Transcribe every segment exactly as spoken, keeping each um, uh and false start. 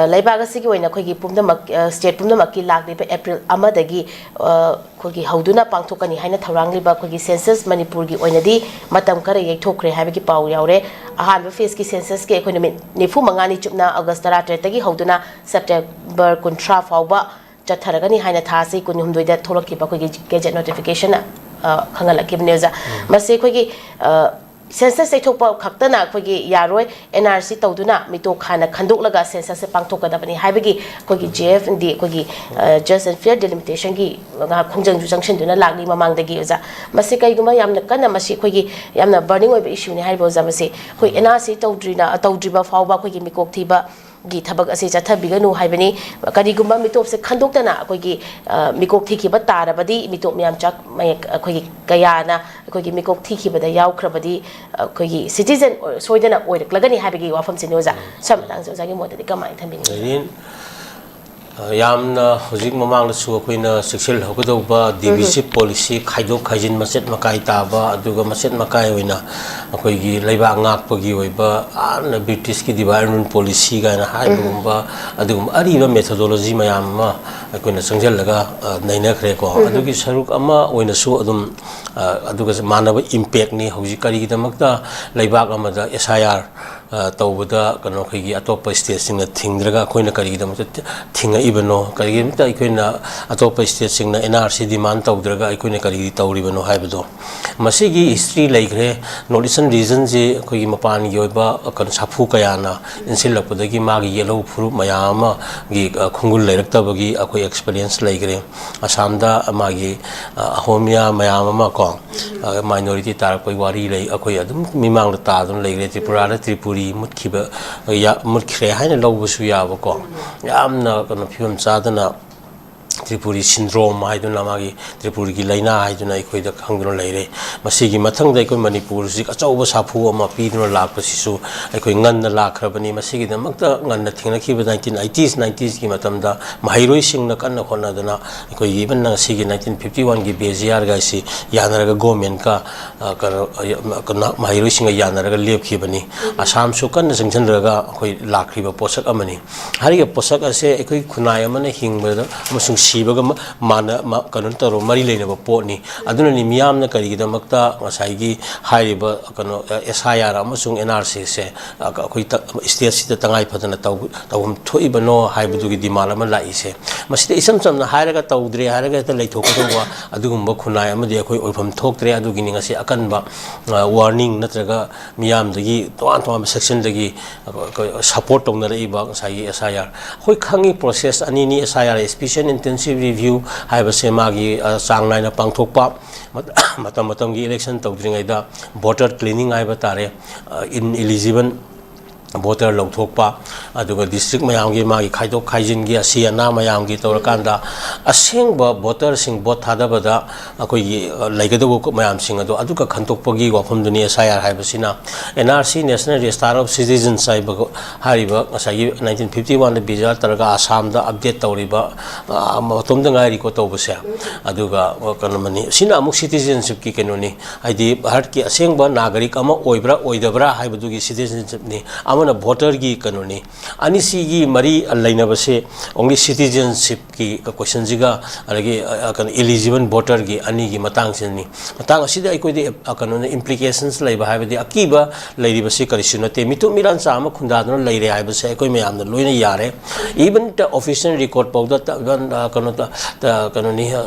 ꯂꯩꯕꯥꯛ ꯑꯁꯤꯒꯤ ꯑꯣꯏꯅ ꯑꯩꯈꯣꯏꯒꯤ ꯄꯨꯝꯅꯃꯛ, ꯑ, state ꯄꯨꯝꯅꯃꯛꯀꯤ ꯂꯥꯛꯂꯤꯕ April ꯑꯃꯗꯒꯤ, ꯑ, ꯑꯩꯈꯣꯏꯒꯤ ꯍꯧꯗꯨꯅ ꯄꯥꯡꯊꯣꯛꯀꯅꯤ ꯍꯥꯏꯅ ꯊꯧꯔꯥꯡꯂꯤꯕ ꯑꯩꯈꯣꯏꯒꯤ census ꯃꯅꯤꯄꯨꯔꯒꯤ ꯑꯣꯏꯅꯗꯤ ꯃꯇꯝ ꯈꯔ ꯌꯩꯊꯣꯛꯈ꯭ꯔꯦ ꯍꯥꯏꯕꯒꯤ ꯄꯥꯎ ꯌꯥꯎꯔꯦ꯫ ꯑꯍꯥꯟꯕ phaseꯀꯤ censusꯀꯤ ꯑꯩꯈꯣꯏ ꯅꯨꯃꯤꯠ ꯅꯤꯐꯨ ꯃꯉꯥꯅꯤ ꯆꯨꯞꯅ August ꯇꯔꯥꯇꯔꯦꯠꯇꯒꯤ ꯍꯧꯗꯨꯅ September ꯀꯨꯟꯊ꯭ꯔꯥ ꯐꯥꯎꯕ ꯆꯠꯊꯔꯒꯅꯤ ꯍꯥꯏꯅ ꯊꯥ ꯑꯁꯤ ꯀꯨꯟꯍꯨꯝꯗꯣꯏꯗ ꯊꯣꯛꯂꯛꯈꯤꯕ ꯑꯩꯈꯣꯏꯒꯤ gazette notificationꯅ, ꯑ, ꯈꯪꯍꯜꯂꯛꯈꯤꯕꯅꯦ ꯑꯣꯖꯥ꯫ ꯃꯁꯤ ꯑꯩꯈꯣꯏꯒꯤ, ꯑ, census ꯌꯩꯊꯣꯛꯄ ꯈꯛꯇꯅ ꯑꯩꯈꯣꯏꯒꯤ ꯌꯥꯔꯣꯏ, N R C ꯇꯧꯗꯨꯅ ꯃꯤꯇꯣꯞ ꯍꯥꯟꯅ ꯈꯟꯗꯣꯛꯂꯒ censusꯁꯦ ꯄꯥꯡꯊꯣꯛꯀꯗꯕꯅꯤ ꯍꯥꯏꯕꯒꯤ ꯑꯩꯈꯣꯏꯒꯤ J F D, ꯑꯩꯈꯣꯏꯒꯤ, ꯑ, Just and Fair Delimitation-ꯒꯤ ꯉꯥꯏꯍꯥꯛ ꯈꯣꯡꯖꯪꯁꯨ ꯆꯪꯁꯤꯟꯗꯨꯅ ꯂꯥꯛꯂꯤ ꯃꯃꯥꯡꯗꯒꯤ ꯑꯣꯖꯥ꯫ ꯃꯁꯤ ꯀꯩꯒꯨꯝꯕ ꯌꯥꯝꯅ ꯀꯟꯅ ꯃꯁꯤ ꯑꯩꯈꯣꯏꯒꯤ ꯌꯥꯝꯅ burning ꯑꯣꯏꯕ issueꯅꯤ ꯍꯥꯏꯔꯤꯕ ꯑꯣꯖꯥ꯫ ꯃꯁꯤ ꯑꯩꯈꯣꯏ N R C ꯇꯧꯗ꯭ꯔꯤꯅ, ꯇꯧꯗ꯭ꯔꯤꯕ ꯐꯥꯎꯕ ꯑꯩꯈꯣꯏꯒꯤ ꯃꯤꯀꯣꯛ ꯊꯤꯕ ꯒꯤ ꯊꯕꯛ ꯑꯁꯤ ꯆꯠꯊꯕꯤꯒꯅꯨ ꯍꯥꯏꯕꯅꯤ꯫ ꯀꯔꯤꯒꯨꯝꯕ ꯃꯤꯇꯣꯞꯁꯦ ꯈꯟꯗꯣꯛꯇꯅ ꯑꯩꯈꯣꯏꯒꯤ, ꯑ, ꯃꯤꯀꯣꯛ ꯊꯤꯈꯤꯕ ꯇꯥꯔꯕꯗꯤ, ꯃꯤꯇꯣꯞ ꯃꯌꯥꯝ ꯆꯥꯛ ꯃꯌꯦꯛ ꯑꯩꯈꯣꯏꯒꯤ ꯀꯌꯥꯅ ꯑꯩꯈꯣꯏꯒꯤ ꯃꯤꯀꯣꯛ ꯊꯤꯈꯤꯕꯗ ꯌꯥꯎꯈ꯭ꯔꯕꯗꯤ, ꯑꯩꯈꯣꯏꯒꯤ citizen ꯑꯣꯏ-, ꯁꯣꯏꯗꯅ ꯑꯣꯏꯔꯛꯂꯒꯅꯤ ꯍꯥꯏꯕꯒꯤ ꯋꯥꯐꯝꯁꯤꯅꯤ ꯑꯣꯖꯥ꯫ ꯁ꯭ꯋꯥꯏ ꯃꯇꯥꯡꯁꯦ ꯑꯣꯖꯥꯒꯤ ꯃꯣꯠꯇꯗꯤ ꯀꯃꯥꯏꯅ ꯊꯝꯕꯤꯅꯤꯡꯉꯤ? ꯂꯩꯔꯤꯟ, ꯑ, ꯌꯥꯝꯅ ꯍꯧꯖꯤꯛ ꯃꯃꯥꯡꯗꯁꯨ ꯑꯩꯈꯣꯏꯅ ꯆꯦꯛꯁꯤꯜꯍꯧꯒꯗꯧꯕ D V C policy ꯈꯥꯏꯗꯣꯛ ꯈꯥꯏꯖꯤꯟ ꯃꯆꯦꯠ ꯃꯀꯥꯏ ꯇꯥꯕ, ꯑꯗꯨꯒ ꯃꯆꯦꯠ ꯃꯀꯥꯏ ꯑꯣꯏꯅ ꯑꯩꯈꯣꯏꯒꯤ ꯂꯩꯕꯥꯛ ꯉꯥꯛꯄꯒꯤ ꯑꯣꯏꯕ ꯍꯥꯟꯅ British-ꯀꯤ divide and rule policy ꯀꯥꯏꯅ ꯍꯥꯏꯕꯒꯨꯝꯕ, ꯑꯗꯨꯒꯨꯝꯕ ꯑꯔꯤꯕ methodology ꯃꯌꯥꯝ ꯑꯃ ꯑꯩꯈꯣꯏꯅ ꯆꯪꯁꯤꯜꯂꯒ, ꯑ, ꯅꯩꯅꯈ꯭ꯔꯦꯀꯣ꯫ ꯑꯗꯨꯒꯤ ꯁꯔꯨꯛ ꯑꯃ ꯑꯣꯏꯅꯁꯨ ꯑꯗꯨꯝ, ꯑ, ꯑꯗꯨꯒ ꯃꯥꯟꯅꯕ impact-ꯅꯤ꯫ ꯍꯧꯖꯤꯛ ꯀꯔꯤꯒꯤꯗꯃꯛꯇ ꯂꯩꯕꯥꯛ ꯑꯃꯗ S I R, ꯑ, ꯇꯧꯕꯗ ꯀꯩꯅꯣ ꯑꯩꯈꯣꯏꯒꯤ ꯑꯇꯣꯞꯄ state-ꯁꯤꯡꯅ ꯊꯤꯡꯗ꯭ꯔꯒ ꯑꯩꯈꯣꯏꯅ ꯀꯔꯤꯒꯤꯗꯃꯛꯇ ꯊꯤꯡꯉꯛꯏꯕꯅꯣ? ꯀꯔꯤꯒꯤꯗꯃꯛꯇ ꯑꯩꯈꯣꯏꯅ ꯑꯇꯣꯞꯄ state-ꯁꯤꯡꯅ N R C demand ꯇꯧꯗ꯭ꯔꯒ ꯑꯩꯈꯣꯏꯅ ꯀꯔꯤꯒꯤ ꯇꯧꯔꯤꯕꯅꯣ ꯍꯥꯏꯕꯗꯣ꯫ ꯃꯁꯤꯒꯤ history ꯂꯩꯈ꯭ꯔꯦ꯫ North Eastern region-ꯁꯤ ꯑꯩꯈꯣꯏꯒꯤ ꯃꯄꯥꯟꯒꯤ ꯑꯣꯏꯕ ꯀꯩꯅꯣ ꯁꯥꯐꯨ ꯀꯌꯥꯅ ꯏꯟꯁꯤꯜꯂꯛꯄꯗꯒꯤ ꯃꯥꯒꯤ ꯌꯦꯜꯍꯧ ꯐꯨꯔꯨꯞ ꯃꯌꯥꯝ ꯑꯃꯒꯤ, ꯑ, ꯈꯣꯡꯒꯨꯜ ꯂꯩꯔꯛꯇꯕꯒꯤ ꯑꯩꯈꯣꯏ experience ꯂꯩꯈ꯭ꯔꯦ꯫ ꯑꯁꯥꯝꯗ ꯃꯥꯒꯤ, ꯑ, ꯑꯍꯣꯃꯤꯌꯥ ꯃꯌꯥꯝ ꯑꯃ ꯀꯣ, ꯑ, minority ꯇꯥꯔꯛꯄꯒꯤ ꯋꯥꯔꯤ ꯂꯩ꯫ ꯑꯩꯈꯣꯏ ꯑꯗꯨꯝ ꯃꯤꯃꯥꯡꯗ ꯇꯥꯗꯨꯅ ꯂꯩꯈ꯭ꯔꯦ꯫ ꯇ꯭ꯔꯤꯄꯨꯔꯥꯗ ꯇ꯭ꯔꯤꯄꯨꯔꯤ ꯃꯨꯠꯈꯤꯕ, ꯌꯥ-, ꯃꯨꯠꯈ꯭ꯔꯦ ꯍꯥꯏꯅ ꯂꯧꯕꯁꯨ ꯌꯥꯕꯀꯣ꯫ ꯌꯥꯝꯅ ꯀꯩꯅꯣ ꯐꯤꯕꯝ ꯆꯥꯗꯅ ꯇ꯭ꯔꯤꯄꯨꯔꯤ ꯁꯤꯟꯗ꯭ꯔꯣꯝ ꯍꯥꯏꯗꯨꯅ, ꯃꯥꯒꯤ ꯇ꯭ꯔꯤꯄꯨꯔꯒꯤ ꯂꯥꯏꯅꯥ ꯍꯥꯏꯗꯨꯅ ꯑꯩꯈꯣꯏꯗ ꯈꯪꯗꯨꯅ ꯂꯩꯔꯦ꯫ ꯃꯁꯤꯒꯤ ꯃꯊꯪꯗ ꯑꯩꯈꯣꯏ ꯃꯅꯤꯄꯨꯔ ꯍꯧꯖꯤꯛ ꯑꯆꯧꯕ ꯁꯥꯐꯨ ꯑꯃ ꯄꯤꯗꯨꯅ ꯂꯥꯛꯄꯁꯤꯁꯨ ꯑꯩꯈꯣꯏ ꯉꯟꯅ ꯂꯥꯛꯈ꯭ꯔꯕꯅꯤ꯫ ꯃꯁꯤꯒꯤꯗꯃꯛꯇ ꯉꯟꯅ ꯊꯦꯡꯅꯈꯤꯕ nineteen eighties, nineties ꯀꯤ ꯃꯇꯝꯗ ꯃꯍꯩꯔꯣꯏꯁꯤꯡꯅ ꯀꯟꯅ ꯍꯣꯠꯅꯗꯨꯅ ꯑꯩꯈꯣꯏꯒꯤ even ꯉꯁꯤꯒꯤ nineteen fifty one ꯒꯤ ꯕꯦꯖꯤꯌꯥꯔꯒ ꯑꯁꯤ ꯌꯥꯅꯔꯒ government ꯀ, ꯑ, ꯀꯩꯅꯣ, ꯑ, ꯀꯩꯅꯣ, ꯃꯍꯩꯔꯣꯏꯁꯤꯡꯒ ꯌꯥꯅꯔꯒ ꯂꯦꯞꯈꯤꯕꯅꯤ꯫ ꯑꯁꯥꯝꯁꯨ ꯀꯟꯅ ꯆꯪꯁꯤꯟꯅꯔꯒ ꯑꯩꯈꯣꯏ ꯂꯥꯛꯈ꯭ꯔꯤꯕ ꯄꯣꯠꯁꯛ ꯑꯃꯅꯤ꯫ ꯍꯥꯏꯔꯤꯕ ꯄꯣꯠꯁꯛ ꯑꯁꯦ ꯑꯩꯈꯣꯏ ꯈꯨꯟꯅꯥꯏ ꯑꯃꯅ ꯍꯤꯡꯕꯗ ꯑꯃꯁꯨꯡ ꯁꯤꯕꯒ ꯃ-, ꯃꯥꯟꯅ-, ꯃ-, ꯀꯩꯅꯣ ꯇꯧꯔ ꯃꯔꯤ ꯂꯩꯅꯕ ꯄꯣꯠꯅꯤ꯫ ꯑꯗꯨꯅꯅꯤ ꯃꯤꯌꯥꯝꯅ ꯀꯔꯤꯒꯤꯗꯃꯛꯇ ꯉꯁꯥꯏꯒꯤ ꯍꯥꯏꯔꯤꯕ ꯀꯩꯅꯣ, ꯑꯦꯁ ꯑꯥꯏ ꯑꯥꯔ ꯑꯃꯁꯨꯡ ꯑꯦꯟ ꯑꯥꯔ ꯁꯤꯁꯦ, ꯑ, ꯑꯩꯈꯣꯏ ꯇ-, ꯁ꯭ꯇꯦꯠꯁꯤꯗ ꯇꯉꯥꯏ ꯐꯗꯅ ꯇꯧ-, ꯇꯧꯐꯝ ꯊꯣꯛꯏꯕꯅꯣ ꯍꯥꯏꯕꯗꯨꯒꯤ ꯗꯤꯃꯥꯟ ꯑꯃ ꯂꯥꯛꯏꯁꯦ꯫ ꯃꯁꯤꯗ ꯏꯆꯝ ꯆꯝꯅ ꯍꯥꯏꯔꯒ ꯇꯧꯗ꯭ꯔꯦ ꯍꯥꯏꯔꯒ ꯍꯦꯛꯇ ꯂꯩꯊꯣꯛꯀꯗꯧꯕ ꯑꯗꯨꯒꯨꯝꯕ ꯈꯨꯟꯅꯥꯏ ꯑꯃꯗꯤ ꯑꯩꯈꯣꯏ ꯑꯣꯏꯐꯝ ꯊꯣꯛꯇ꯭ꯔꯦ꯫ ꯑꯗꯨꯒꯤꯅꯤ ꯉꯁꯤ ꯑꯀꯟꯕ, ꯑ, warning ꯅꯠꯇ꯭ꯔꯒ ꯃꯤꯌꯥꯝꯗꯒꯤ ꯇꯣꯉꯥꯟ ꯇꯣꯉꯥꯟꯕ ꯁꯦꯛꯁꯟꯗꯒꯤ ꯑꯩꯈꯣꯏ ꯁꯄꯣꯔꯠ ꯇꯧꯅꯔꯛꯏꯕ ꯉꯁꯥꯏꯒꯤ ꯑꯦꯁ ꯑꯥꯏ ꯑꯥꯔ꯫ ꯑꯩꯈꯣꯏ ꯈꯪꯉꯤ ꯄ꯭ꯔꯣꯁꯦꯁ ꯑꯅꯤꯅꯤ ꯑꯦꯁ I R, Special Intensive Review ꯍꯥꯏꯕꯁꯦ ꯃꯥꯒꯤ, ꯑ, ꯆꯥꯡ ꯅꯥꯏꯅ ꯄꯥꯡꯊꯣꯛꯄ, ꯃꯇꯝ ꯃꯇꯝꯒꯤ ꯏꯂꯦꯛꯁꯟ ꯇꯧꯗ꯭ꯔꯤꯉꯩꯗ ꯚꯣꯇꯔ ꯀ꯭ꯂꯤꯅꯤꯡ ꯍꯥꯏꯕ ꯇꯥꯔꯦ, ꯏꯟ ꯏꯂꯤꯖꯤꯕꯜ ꯚꯣꯇꯔ ꯂꯧꯊꯣꯛꯄ, ꯑꯗꯨꯒ ꯗꯤꯁꯇ꯭ꯔꯤꯛ ꯃꯌꯥꯝꯒꯤ ꯃꯥꯒꯤ ꯈꯥꯏꯗꯣꯛ ꯈꯥꯏꯖꯤꯟꯒꯤ ꯑꯁꯤ ꯑꯅꯥ ꯃꯌꯥꯝꯒꯤ ꯇꯧꯔꯀꯥꯟꯗ ꯑꯁꯦꯡꯕ ꯚꯣꯇꯔꯁꯤꯡ ꯚꯣꯠ ꯊꯥꯗꯕꯗ ꯑꯩꯈꯣꯏꯒꯤ, ꯑ, ꯂꯩꯒꯗꯧꯕ ꯃꯌꯥꯝꯁꯤꯡ ꯑꯗꯣ ꯑꯗꯨꯒ ꯈꯟꯗꯣꯛꯄꯒꯤ ꯋꯥꯐꯝꯗꯨꯅꯤ ꯑꯦꯁ ꯑꯥꯏ ꯑꯥꯔ ꯍꯥꯏꯕꯁꯤꯅ꯫ N R C, National Register of Citizens ꯍꯥꯏꯕ, ꯍꯥꯏꯔꯤꯕ ꯉꯁꯥꯏꯒꯤ nineteen fifty one ꯗ ꯕꯤꯖꯥꯔ ꯇꯧꯔꯒ ꯑꯁꯥꯝꯗ ꯑꯞꯗꯦꯠ ꯇꯧꯔꯤꯕ, ꯑ, ꯃꯇꯣꯝꯗ ꯉꯥꯏꯔꯤꯀꯣ ꯇꯧꯕꯁꯦ꯫ ꯑꯗꯨꯒ, ꯑ, ꯀꯩꯅꯣꯃꯅꯤ, ꯁꯤꯅ ꯑꯃꯨꯛ ꯁꯤꯇꯤꯖꯦꯟꯁꯤꯞꯀꯤ ꯀꯩꯅꯣꯅꯤ, ꯍꯥꯏꯗꯤ ꯚꯥꯔꯠꯀꯤ ꯑꯁꯦꯡꯕ ꯅꯥꯒꯔꯤꯛ ꯑꯃ ꯑꯣꯏꯕ꯭ꯔꯥ ꯑꯣꯏꯗꯕ꯭ꯔꯥ ꯍꯥꯏꯕꯗꯨꯒꯤ ꯁꯤꯇꯤꯖꯦꯟꯁꯤꯞꯅꯤ꯫ ꯑꯃꯅ ꯚꯣꯇꯔꯒꯤ ꯀꯩꯅꯣꯅꯤ꯫ ꯑꯅꯤꯁꯤꯒꯤ ꯃꯔꯤ ꯂꯩꯅꯕꯁꯦ only ꯁꯤꯇꯤꯖꯦꯟꯁꯤꯞꯀꯤ ꯀꯣꯏꯁꯟꯁꯤꯒ ꯑꯗꯒꯤ, ꯑ, ꯀꯩꯅꯣ, ꯏꯂꯤꯖꯤꯕꯜ ꯚꯣꯇꯔꯒꯤ ꯑꯅꯤꯒꯤ ꯃꯇꯥꯡꯁꯤꯅꯤ꯫ ꯃꯇꯥꯡ ꯑꯁꯤꯗ ꯑꯩꯈꯣꯏꯗꯤ, ꯑ, ꯀꯩꯅꯣꯅ, ꯏꯝꯄ꯭ꯂꯤꯀꯦꯁꯟꯁ ꯂꯩꯕ ꯍꯥꯏꯕꯗꯤ ꯑꯀꯤꯕ ꯂꯩꯔꯤꯕꯁꯤ ꯀꯔꯤꯁꯨ ꯅꯠꯇꯦ꯫ ꯃꯤꯇꯣꯞ ꯃꯤꯔꯥꯟ ꯆꯥ ꯑꯃ ꯈꯨꯟꯗꯥꯗꯨꯅ ꯂꯩꯔꯦ ꯍꯥꯏꯕꯁꯦ ꯑꯩꯈꯣꯏ ꯃꯌꯥꯝꯅ ꯂꯣꯏꯅ ꯌꯥꯔꯦ꯫ Even the official record ꯐꯥꯎꯗ ꯇ-, even, ꯑ, ꯀꯩꯅꯣꯗ, ꯇ-, ꯀꯩꯅꯣꯅꯤ, ꯑ,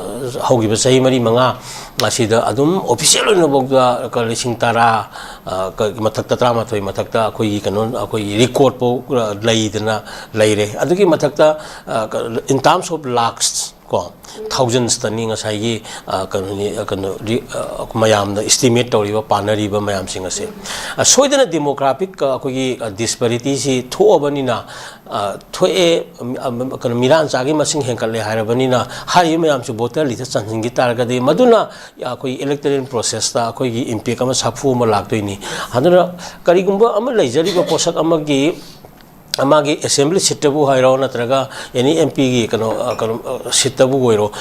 ꯍꯧꯈꯤꯕ ꯆꯍꯤ ꯃꯔꯤ ꯃꯉꯥ ꯑꯁꯤꯗ ꯑꯗꯨꯝ ꯑꯣꯐꯤꯁꯤꯌꯦꯜ ꯑꯣꯏꯅꯐꯥꯎꯗ ꯀ-, ꯂꯤꯁꯤꯡ ꯇꯔꯥ, ꯑ, ꯀ-, ꯃꯊꯛꯇ, ꯇꯔꯥꯃꯥꯊꯣꯏ ꯃꯊꯛꯇ ꯑꯩꯈꯣꯏꯒꯤ ꯀꯩꯅꯣ, ꯑꯩꯈꯣꯏꯒꯤ ꯔꯦꯀꯣꯔꯠꯐꯥꯎ, ꯑ, ꯂꯩꯗꯅ ꯂꯩꯔꯦ꯫ ꯑꯗꯨꯒꯤ ꯃꯊꯛꯇ, ꯑ, ꯀ-, in terms of lakhs, ꯀꯣ, ꯊꯥꯎꯖꯟꯁꯇꯅꯤ ꯉꯁꯥꯏꯒꯤ, ꯑ, ꯀꯩꯅꯣꯅꯤ, ꯑ, ꯀꯩꯅꯣ, ꯔꯤ-, ꯑ, ꯃꯌꯥꯝꯅ ꯏꯁꯇꯤꯃꯦꯠ ꯇꯧꯔꯤꯕ, ꯄꯥꯅꯔꯤꯕ ꯃꯌꯥꯝꯁꯤꯡ ꯑꯁꯦ꯫ ꯑ, ꯁꯣꯏꯗꯅ ꯗꯦꯃꯣꯒ꯭ꯔꯥꯐꯤꯛ, ꯑ, ꯑꯩꯈꯣꯏꯒꯤ, ꯑ, ꯗꯤꯁꯄꯦꯔꯤꯇꯤꯁꯤ ꯊꯣꯛꯑꯕꯅꯤꯅ, ꯑ, ꯊꯣꯛꯑꯦ, ꯑꯝ, ꯑꯝ, ꯀꯩꯅꯣ, ꯃꯤꯔꯥꯟꯆꯥꯒꯤ ꯃꯁꯤꯡ ꯍꯦꯟꯒꯠꯂꯦ ꯍꯥꯏꯔꯕꯅꯤꯅ, ꯍꯥꯏꯔꯤꯕ ꯃꯌꯥꯝꯁꯤ ꯚꯣꯇꯔ ꯂꯤꯁꯇ ꯆꯟꯁꯤꯟꯈꯤ ꯇꯥꯔꯒꯗꯤ, ꯃꯗꯨꯅ ꯑꯩꯈꯣꯏꯒꯤ ꯏꯂꯦꯛꯇꯣꯔꯦꯜ ꯄ꯭ꯔꯣꯁꯦꯁꯇ ꯑꯩꯈꯣꯏꯒꯤ ꯏꯝꯄꯦꯛ ꯑꯃ, ꯁꯥꯐꯨ ꯑꯃ ꯂꯥꯛꯇꯣꯏꯅꯤ꯫ ꯑꯗꯨꯅ ꯀꯔꯤꯒꯨꯝꯕ ꯑꯃ ꯂꯩꯖꯔꯤꯕ ꯄꯣꯠꯁꯛ ꯑꯃꯒꯤ ꯃꯥꯒꯤ ꯑꯦꯁꯦꯝꯕ꯭ꯂꯤ ꯁꯤꯠꯇꯕꯨ ꯍꯥꯏꯔꯣ, ꯅꯠꯇ꯭ꯔꯒ ꯑꯦꯅꯤ ꯑꯦꯝ ꯄꯤꯒꯤ ꯀꯩꯅꯣ, ꯑ, ꯀꯩꯅꯣ, ꯑ, ꯁꯤꯠꯇꯕꯨ ꯑꯣꯏꯔꯣ,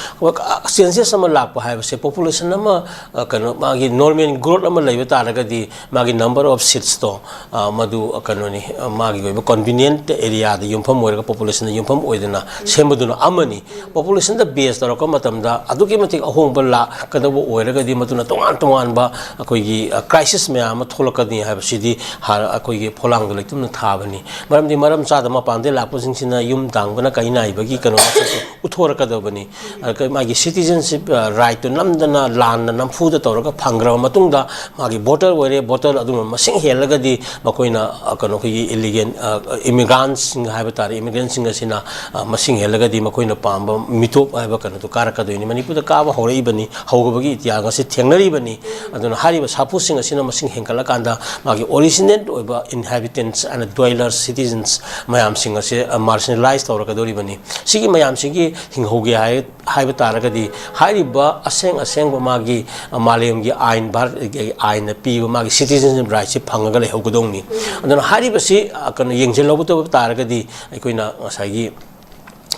ꯆꯦꯟꯖꯦꯁ ꯑꯃ ꯂꯥꯛꯄ ꯍꯥꯏꯕꯁꯦ, ꯄꯣꯄꯨꯂꯦꯁꯟ ꯑꯃ, ꯑ, ꯀꯩꯅꯣ, ꯃꯥꯒꯤ ꯅꯣꯔꯃꯦꯜ ꯒ꯭ꯔꯣꯠ ꯑꯃ ꯂꯩꯕ ꯇꯥꯔꯒꯗꯤ, ꯃꯥꯒꯤ ꯅꯝꯕꯔ ꯑꯣꯐ ꯁꯤꯠꯁꯇꯣ, ꯑ, ꯃꯗꯨ, ꯑ, ꯀꯩꯅꯣꯅꯤ, ꯑ, ꯃꯥꯒꯤ ꯑꯣꯏꯕ ꯀꯟꯚꯤꯅꯤꯌꯦꯟꯠ ꯑꯦꯔꯤꯌꯥꯗ ꯌꯨꯝꯐꯝ ꯑꯣꯏꯔꯒ, ꯄꯣꯄꯨꯂꯦꯁꯟꯗ ꯌꯨꯝꯐꯝ ꯑꯣꯏꯗꯅ ꯁꯦꯝꯕꯗꯨꯅ ꯑꯃꯅꯤ꯫ ꯄꯣꯄꯨꯂꯦꯁꯟꯗ ꯕꯦꯁ ꯇꯧꯔꯛꯄ ꯃꯇꯝꯗ ꯑꯗꯨꯛꯀꯤ ꯃꯇꯤꯛ ꯑꯍꯣꯡꯕ ꯂꯥꯛꯀꯗꯧꯕ ꯑꯣꯏꯔꯒꯗꯤ, ꯃꯗꯨꯅ ꯇꯣꯉꯥꯟ ꯇꯣꯉꯥꯟꯕ ꯑꯩꯈꯣꯏꯒꯤ, ꯑ, ꯀ꯭ꯔꯥꯏꯁꯤꯁ ꯃꯌꯥꯝ ꯑꯃ ꯊꯣꯛꯂꯛꯀꯅꯤ ꯍꯥꯏꯕꯁꯤꯗꯤ ꯍꯥ-, ꯑꯩꯈꯣꯏꯒꯤ ꯐꯣꯂꯥꯡꯗ ꯂꯩꯇꯨꯝꯅ ꯊꯥꯕꯅꯤ꯫ ꯃꯔꯝꯗꯤ ꯃꯔꯝ ꯆꯥꯗ ꯃꯄꯥꯟꯗꯒꯤ ꯂꯥꯛꯄꯁꯤꯡꯁꯤꯅ ꯌꯨꯝ ꯇꯥꯡꯕꯅ ꯀꯩ ꯅꯥꯏꯕꯒꯤ ꯀꯩꯅꯣ ꯃꯁꯛꯇꯨ ꯎꯠꯊꯣꯔꯛꯀꯗꯕꯅꯤ꯫ ꯑꯗꯨꯒ ꯃꯥꯒꯤ ꯁꯤꯇꯤꯖꯟꯁꯤꯞ, ꯑ, ꯔꯥꯏꯠꯇꯨ ꯅꯝꯗꯅ ꯂꯥꯟꯅ ꯅꯝꯐꯨꯗ ꯇꯧꯔꯒ ꯐꯪꯈ꯭ꯔꯕ ꯃꯇꯨꯡꯗ, ꯃꯥꯒꯤ ꯚꯣꯇꯔ ꯑꯣꯏꯔꯦ, ꯚꯣꯇꯔ ꯑꯗꯨꯅ ꯃꯁꯤꯡ ꯍꯦꯜꯂꯒꯗꯤ ꯃꯈꯣꯏꯅ, ꯑ, ꯀꯩꯅꯣ, ꯑꯩꯈꯣꯏꯒꯤ ꯏꯂꯤꯒꯦꯟ, ꯑ, ꯏꯃꯤꯒ꯭ꯔꯥꯟꯁꯤꯡ ꯍꯥꯏꯕ ꯇꯥꯔꯦ, ꯏꯃꯤꯒ꯭ꯔꯦꯟꯁꯤꯡ ꯑꯁꯤꯅ, ꯑ, ꯃꯁꯤꯡ ꯍꯦꯜꯂꯒꯗꯤ ꯃꯈꯣꯏꯅ ꯄꯥꯝꯕ ꯃꯤꯇꯣꯞ ꯍꯥꯏꯕ ꯀꯩꯅꯣꯗꯨ ꯀꯥꯔꯛꯀꯗꯣꯏꯅꯤ꯫ ꯃꯅꯤꯄꯨꯔꯗ ꯀꯥꯕ ꯍꯧꯔꯛꯏꯕꯅꯤ, ꯍꯧꯕꯒꯤ ꯏꯇꯤꯍꯥꯁ ꯉꯁꯤ ꯊꯦꯡꯅꯔꯤꯕꯅꯤ꯫ ꯑꯗꯨꯅ ꯍꯥꯏꯔꯤꯕ ꯁꯥꯐꯨꯁꯤꯡ ꯑꯁꯤꯅ ꯃꯁꯤꯡ ꯍꯦꯟꯒꯠꯂꯀꯥꯟꯗ, ꯃꯥꯒꯤ ꯑꯣꯔꯤꯖꯤꯅꯦꯠ ꯑꯣꯏꯕ inhabitants and dwellers, citizens ꯃꯌꯥꯝꯁꯤꯡ ꯑꯁꯤ, ꯑ, marginalize ꯇꯧꯔꯛꯀꯗꯧꯔꯤꯕꯅꯤ꯫ ꯁꯤꯒꯤ ꯃꯌꯥꯝꯁꯤꯒꯤ ꯍꯤꯡꯍꯧꯒꯦ ꯍꯥꯏ-, ꯍꯥꯏꯕ ꯇꯥꯔꯒꯗꯤ, ꯍꯥꯏꯔꯤꯕ ꯑꯁꯦꯡ ꯑꯁꯦꯡꯕ ꯃꯥꯒꯤ, ꯑ, ꯃꯥꯂꯦꯝꯒꯤ ꯑꯥꯏꯟ, ꯚꯥꯔꯠꯀꯤ ꯑꯥꯏꯟꯅ ꯄꯤꯕ ꯃꯥꯒꯤ citizenship rightꯁꯤ ꯐꯪꯉꯒ ꯂꯩꯍꯧꯒꯗꯧꯅꯤ꯫ ꯑꯗꯨꯅ ꯍꯥꯏꯔꯤꯕꯁꯤ, ꯑ, ꯀꯩꯅꯣ, ꯌꯦꯡꯁꯤꯜꯍꯧꯗꯕ ꯇꯥꯔꯒꯗꯤ, ꯑꯩꯈꯣꯏꯅ ꯉꯁꯥꯏꯒꯤ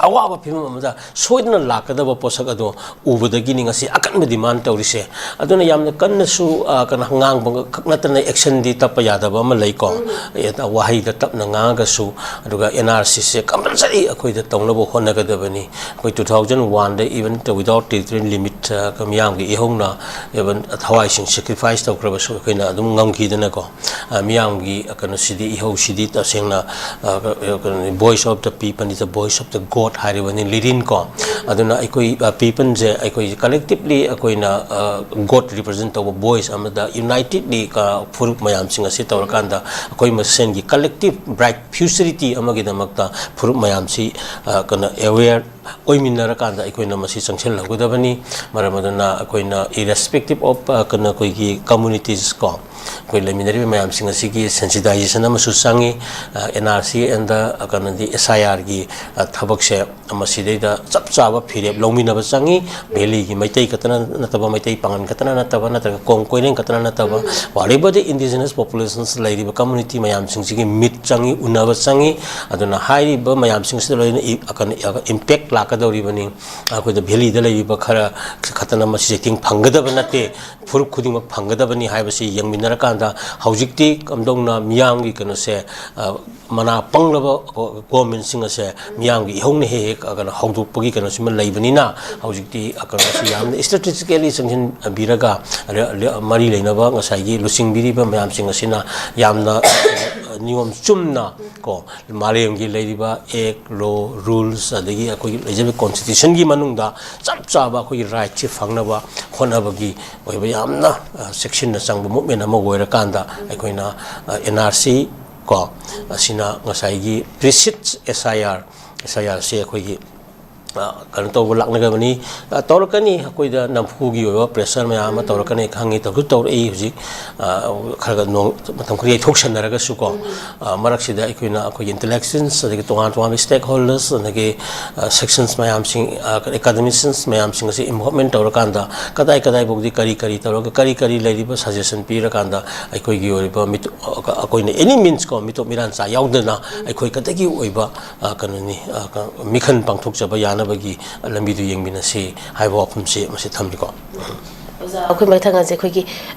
ꯑꯋꯥꯕ ꯐꯤꯕꯝ ꯑꯃꯗ ꯁꯣꯏꯗꯅ ꯂꯥꯛꯀꯗꯕ ꯄꯣꯠꯁꯛ ꯑꯗꯣ ꯎꯕꯗꯒꯤꯅꯤ ꯉꯁꯤ ꯑꯀꯟꯕ ꯗꯤꯃꯥꯟ ꯇꯧꯔꯤꯁꯦ꯫ ꯑꯗꯨꯅ ꯌꯥꯝꯅ ꯀꯟꯅꯁꯨ, ꯑ, ꯀꯩꯅꯣ, ꯉꯥꯡꯕ ꯈꯛ ꯅꯠꯇꯅ, ꯑꯦꯛꯁꯟꯗꯤ ꯇꯞꯄ ꯌꯥꯗꯕ ꯑꯃ ꯂꯩꯀꯣ꯫ ꯎꯝ꯫ ꯑꯦ, ꯋꯥꯍꯩꯗ ꯇꯞꯅ ꯉꯥꯡꯉꯒꯁꯨ, ꯑꯗꯨꯒ ꯑꯦꯟ ꯑꯥꯔ ꯁꯤꯁꯦ ꯀꯝꯄꯜꯁꯔꯤ ꯑꯩꯈꯣꯏꯗ ꯇꯧꯅꯕ ꯍꯣꯠꯅꯒꯗꯕꯅꯤ꯫ ꯑꯩꯈꯣꯏ two thousand oneꯗ even without territory limit, ꯑ, ꯃꯤꯌꯥꯝꯒꯤ ꯏꯍꯧꯅ even ꯊꯋꯥꯏꯁꯤꯡ sacrifice ꯇꯧꯈ꯭ꯔꯕꯁꯨ, ꯑꯩꯈꯣꯏꯅ ꯑꯗꯨꯝ ꯉꯝꯈꯤꯗꯅꯀꯣ꯫ ꯑ, ꯃꯤꯌꯥꯝꯒꯤ, ꯑ, ꯀꯩꯅꯣꯁꯤꯗꯤ, ꯏꯍꯧꯁꯤꯗꯤ ꯇꯁꯦꯡꯅ, ꯑ, ꯀ-, ꯀꯩꯅꯣꯅꯤ, voice of the people is the voice of the God ꯍꯥꯏꯔꯤꯕꯅꯤ ꯂꯤꯔꯤꯟ ꯀꯣ꯫ ꯑꯗꯨꯅ ꯑꯩꯈꯣꯏ ꯄꯤꯄꯜꯁꯦ ꯑꯩꯈꯣꯏ ꯀꯂꯦꯛꯇꯤꯞꯂꯤ ꯑꯩꯈꯣꯏꯅ ꯒꯣꯠ ꯔꯤꯄ꯭ꯔꯖꯦꯟ ꯇꯧꯕ ꯚꯣꯏꯁ ꯑꯃꯗ ꯌꯨꯅꯥꯏꯇꯦꯠꯂꯤ ꯐꯨꯔꯨꯞ ꯃꯌꯥꯝꯁꯤꯡ ꯑꯁꯤ ꯇꯧꯔꯀꯥꯟꯗ ꯑꯩꯈꯣꯏ ꯃꯁꯦꯟꯒꯤ ꯀꯂꯦꯛꯇꯤꯞ ꯕ꯭ꯔꯥꯏꯠ ꯐ꯭ꯌꯨꯆꯔꯤꯇꯤ ꯑꯃꯒꯤꯗꯃꯛꯇ ꯐꯨꯔꯨꯞ ꯃꯌꯥꯝꯁꯤ ꯀꯩꯅꯣ ꯑꯦꯋꯦꯌꯔ ꯑꯣꯏꯃꯤꯟꯅꯔꯀꯥꯟꯗ ꯑꯩꯈꯣꯏꯅ ꯃꯁꯤ ꯆꯪꯁꯤꯜꯍꯧꯒꯗꯕꯅꯤ꯫ ꯃꯔꯝ ꯑꯗꯨꯅ ꯑꯩꯈꯣꯏꯅ ꯏꯔꯦꯁꯄꯦꯛꯇꯤꯞ ꯑꯣꯐ ꯀꯩꯅꯣ ꯑꯩꯈꯣꯏꯒꯤ ꯀꯝꯃꯨꯅꯤꯇꯤꯁ ꯀꯣ, ꯑꯩꯈꯣꯏ ꯂꯩꯃꯤꯟꯅꯔꯤꯕ ꯃꯌꯥꯝꯁꯤꯡ ꯑꯁꯤꯒꯤ ꯁꯦꯟꯁꯤꯇꯥꯏꯖꯦꯁꯟ ꯑꯃꯁꯨ ꯆꯪꯉꯤ꯫ ꯑꯦꯟ ꯑꯥꯔ ꯁꯤ ꯑꯦꯟꯗ ꯀꯩꯅꯣꯗꯤ ꯑꯦꯁ ꯑꯥꯏ ꯑꯥꯔꯒꯤ ꯊꯕꯛꯁꯦ ꯃꯁꯤꯗꯩꯗ ꯆꯞ ꯆꯥꯕ ꯐꯤꯔꯦꯞ ꯂꯧꯃꯤꯟꯅꯕ ꯆꯪꯉꯤ꯫ ꯚꯦꯂꯤꯒꯤ ꯃꯩꯇꯩ ꯈꯛꯇꯅ ꯅꯠꯇꯕ, ꯃꯩꯇꯩ ꯄꯥꯉꯟ ꯈꯛꯇꯅ ꯅꯠꯇꯕ, ꯅꯠꯇ꯭ꯔꯒ ꯀꯣꯡ ꯀꯣꯏꯔꯦꯡ ꯈꯛꯇꯅ ꯅꯠꯇꯕ, ꯋꯥꯔꯤꯕꯗꯤ ꯏꯟꯗꯤꯖꯤꯅꯁ ꯄꯣꯄꯨꯂꯦꯁꯟꯁ ꯂꯩꯔꯤꯕ ꯀꯝꯃꯨꯅꯤꯇꯤ ꯃꯌꯥꯝꯁꯤꯡꯁꯤꯒꯤ ꯃꯤꯠ ꯆꯪꯉꯤ, ꯎꯅꯕ ꯆꯪꯉꯤ꯫ ꯑꯗꯨꯅ ꯍꯥꯏꯔꯤꯕ ꯃꯌꯥꯝꯁꯤꯡꯁꯤꯗ ꯂꯣꯏꯅ ꯏꯝꯄꯦꯛ ꯂꯥꯛꯀꯗꯧꯔꯤꯕꯅꯤ꯫ ꯑꯩꯈꯣꯏꯗ ꯚꯦꯂꯤꯗ ꯂꯩꯔꯤꯕ ꯈꯔ ꯈꯛꯇꯅ ꯃꯁꯤꯁꯦ ꯇꯤꯡ ꯐꯪꯒꯗꯕ ꯅꯠꯇꯦ, ꯐꯨꯔꯨꯞ ꯈꯨꯗꯤꯡꯃꯛ ꯐꯪꯒꯗꯕꯅꯤ ꯍꯥꯏꯕꯁꯤ ꯌꯦꯡꯃꯤꯟꯅꯔꯀꯥꯟꯗ ꯍꯧꯖꯤꯛꯇꯤ ꯀꯝꯗꯧꯅ ꯃꯤꯌꯥꯝꯒꯤ ꯀꯩꯅꯣꯁꯦ, ꯃꯅꯥ ꯄꯪꯂꯕ ꯒꯣꯔꯃꯦꯟꯁꯤꯡ ꯑꯁꯦ ꯃꯤꯌꯥꯝꯒꯤ ꯏꯍꯧꯅ ꯍꯦꯛ ꯍꯦꯛ ꯀꯩꯅꯣ ꯍꯧꯗꯣꯛꯄꯒꯤ ꯀꯩꯅꯣꯁꯤꯃ ꯂꯩꯕꯅꯤꯅ ꯍꯧꯖꯤꯛꯇꯤ ꯀꯩꯅꯣꯁꯤ ꯌꯥꯝꯅ ꯏꯁꯇ꯭ꯔꯦꯇꯦꯖꯤꯀꯦꯂꯤ ꯆꯪꯁꯤꯟꯕꯤꯔꯒ ꯃꯔꯤ ꯂꯩꯅꯕ ꯉꯁꯥꯏꯒꯤ ꯂꯨꯆꯤꯡꯕꯤꯔꯤꯕ ꯃꯌꯥꯝꯁꯤꯡ ꯑꯁꯤꯅ ꯌꯥꯝꯅ ꯅꯤꯌꯣꯝ ꯆꯨꯝꯅ ꯀꯣ, ꯃꯥꯂꯦꯝꯒꯤ ꯂꯩꯔꯤꯕ ꯑꯦꯛ, ꯂꯣ, ꯔꯨꯜꯁ, ꯑꯗꯒꯤ ꯑꯩꯈꯣꯏꯒꯤ ꯂꯩꯖꯔꯤꯕ ꯀꯣꯟꯁꯇꯤꯇ꯭ꯌꯨꯁꯟꯒꯤ ꯃꯅꯨꯡꯗ ꯆꯞ ꯆꯥꯕ ꯑꯩꯈꯣꯏꯒꯤ ꯔꯥꯏꯠꯁꯤ ꯐꯪꯅꯕ ꯍꯣꯠꯅꯕꯒꯤ ꯑꯣꯏꯕ ꯌꯥꯝꯅ ꯆꯦꯛꯁꯤꯟꯅ ꯆꯪꯕ ꯃꯨꯞꯃꯦꯟ ꯑꯃ ꯑꯣꯏꯔꯀꯥꯟꯗ ꯑꯩꯈꯣꯏꯅ ꯑꯦꯟ ꯑꯥꯔ ꯁꯤ ꯀꯣ, ꯑꯁꯤꯅ ꯉꯁꯥꯏꯒꯤ ꯄ꯭ꯔꯤꯁꯤꯠꯁ ꯑꯦꯁ ꯑꯥꯏ ꯑꯥꯔ, ꯑꯦꯁ ꯑꯥꯏ ꯑꯥꯔꯁꯤ ꯑꯩꯈꯣꯏꯒꯤ ꯀꯩꯅꯣ ꯇꯧꯕ ꯂꯥꯛꯅꯒꯕꯅꯤ꯫ ꯇꯧꯔꯛꯀꯅꯤ, ꯑꯩꯈꯣꯏꯗ ꯅꯝꯐꯨꯒꯤ ꯑꯣꯏꯕ ꯄ꯭ꯔꯦꯁꯔ ꯃꯌꯥꯝ ꯑꯃ ꯇꯧꯔꯛꯀꯅꯤ ꯈꯪꯉꯤ, ꯇꯧꯁꯨ ꯇꯧꯔꯛꯏ꯫ ꯍꯧꯖꯤꯛ ꯈꯔ ꯈꯔ ꯅꯣꯡ ꯃꯇꯝ ꯈꯔ ꯌꯩꯊꯣꯛꯁꯟꯅꯔꯒꯁꯨꯀꯣ, ꯃꯔꯛꯁꯤꯗ ꯑꯩꯈꯣꯏꯅ ꯑꯩꯈꯣꯏꯒꯤ ꯏꯟꯇꯦꯂꯦꯛꯆꯨꯋꯦꯜꯁ, ꯑꯗꯒꯤ ꯇꯣꯉꯥꯟ ꯇꯣꯉꯥꯟꯕ ꯁ꯭ꯇꯦꯛ ꯍꯣꯜꯗꯔꯁ, ꯑꯗꯒꯤ ꯁꯦꯛꯁꯟꯁ ꯃꯌꯥꯝꯁꯤꯡ, ꯑꯦꯀꯥꯗꯃꯤꯁꯤꯌꯟꯁ ꯃꯌꯥꯝꯁꯤꯡ ꯑꯁꯤ ꯏꯟꯚꯣꯜꯞꯃꯦꯟ ꯇꯧꯔꯀꯥꯟꯗ ꯀꯗꯥꯏ ꯀꯗꯥꯏꯐꯥꯎꯗꯤ ꯀꯔꯤ ꯀꯔꯤ ꯇꯧꯔꯒ ꯀꯔꯤ ꯀꯔꯤ ꯂꯩꯔꯤꯕ ꯁꯖꯦꯁꯟ ꯄꯤꯔꯀꯥꯟꯗ ꯑꯩꯈꯣꯏꯒꯤ ꯑꯣꯏꯔꯤꯕ ꯃꯤꯇꯣ-, ꯑꯩꯈꯣꯏꯅ ꯑꯦꯅꯤ ꯃꯤꯟꯁ ꯀꯣ, ꯃꯤꯇꯣꯞ ꯃꯤꯔꯥꯟ ꯆꯥ ꯌꯥꯎꯗꯅ ꯑꯩꯈꯣꯏ ꯈꯛꯇꯒꯤ ꯑꯣꯏꯕ ꯀꯩꯅꯣꯅꯤ, ꯃꯤꯈꯜ ꯄꯥꯡꯊꯣꯛꯆꯕ ꯌꯥꯅꯕꯒꯤ ꯂꯝꯕꯤꯗꯨ ꯌꯦꯡꯃꯤꯟꯅꯁꯤ ꯍꯥꯏꯕ ꯋꯥꯐꯝꯁꯤ ꯃꯁꯤ ꯊꯝꯂꯤꯀꯣ꯫ ꯑꯣꯖꯥ, ꯑꯩꯈꯣꯏ ꯃꯊꯪ ꯑꯁꯦ ꯑꯩꯈꯣꯏꯒꯤ